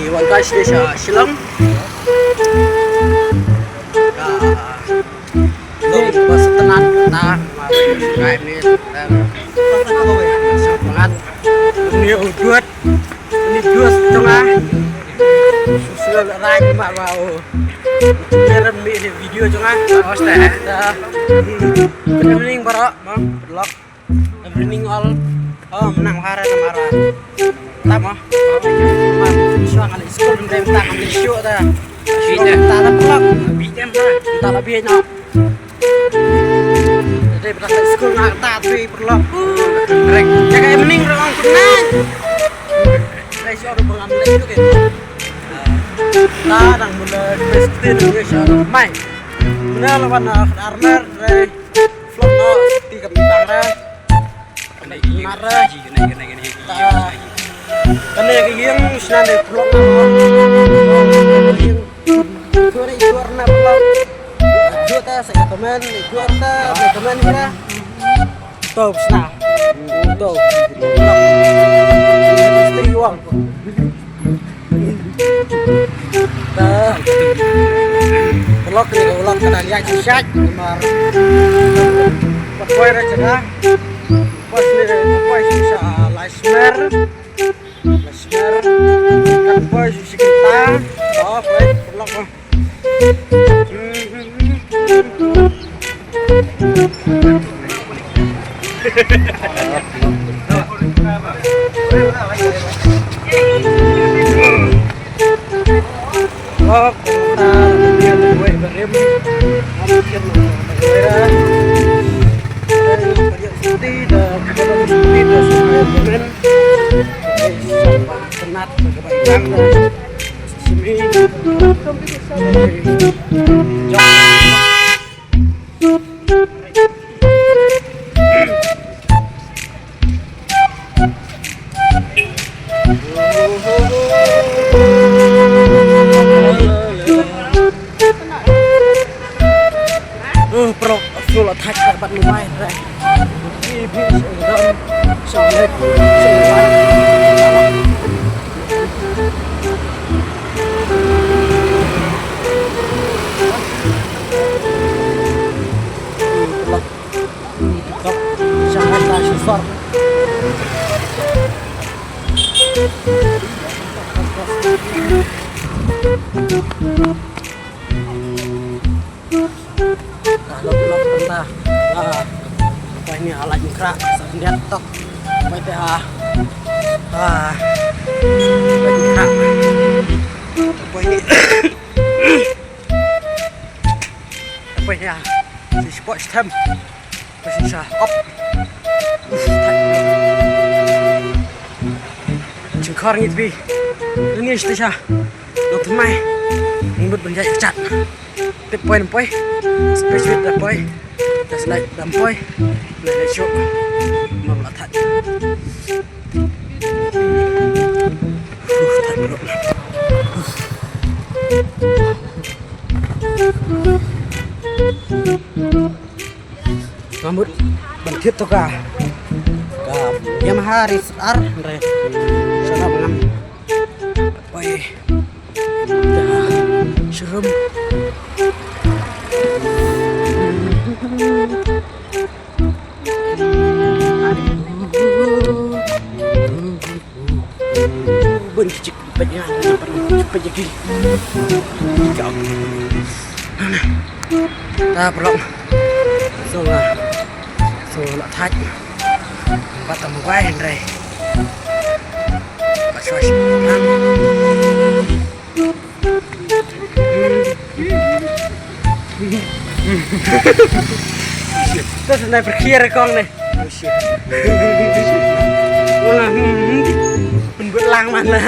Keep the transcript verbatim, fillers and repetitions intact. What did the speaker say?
Wan ka shi sha Shillong. Ka long ba sa tnat ta ma kai ni. Sangat ni u duat. Ni duat jong nga. Susul rai ma wa o. Ni ram ni video jong nga. Hostel. Good evening, bro. Bang, vlog. Evening all. Oh, menang hari na mara. Tama. Shuwa ngan leit skul, ngan leit skul ta. Shuwa ta la vlog. Bi tem ta. Ta la bi na. Dei ba skul nga ta tu perlu. Rek. Jaga evening rong kunai. Dei shuwa ba ngam leit tu ke. Ta dang mula Christine ni shuwa mai. Mula lawan armer dei. Vlog no ti kam tang ra. Mara. Kane ka ïing shna ne vlog na. Ïing. Kore juar na vlog. Juta sa teman, juta sa teman ira. To shna. To. Mistri wang. Vlog ni vlog ka dang ïaid shisha namar pat poi ra jaka. Pas ni pat poi shisha, ah, lai smer. Lai smer. Kan poi shisha kita. To poi vlog. Uh, pro, pro la thach ka bat mobile re. Ki bi sing dam, sing lek, sing lek. Pro, sing lek ta sing sor. Ah, lok, lok, tang ta. Ah, poi ni, ah, lait nykra, sa khyndiat tok. Poi te, ah. Ah, lait nykra. Poi ni. Poi ni, ah. Si spot stem. Poi si sa. Op. Uf, thait. Jingkhor ngi tbi. Lini shisha. Nong thymmai. Ngi mut ban ïaid kjat. Tip poi nang poi. Space wit da poi. Da slide da poi. Nang leit shuh. Mam la thait. Uf, thait bro. Nga mut ban thied to ka, ka Yamaha R S R hynrei sha ngam. Oi. Shrum. Bun ki chik peit ïa nga, peit ïa ki. Ka. Ta prong. So nga. So la thait. Bat ta mobile hynrei. Bat shwa shi. Terus naik berkhiar kong nih. Wala, hmm, hmm. Pynbeit lang man la.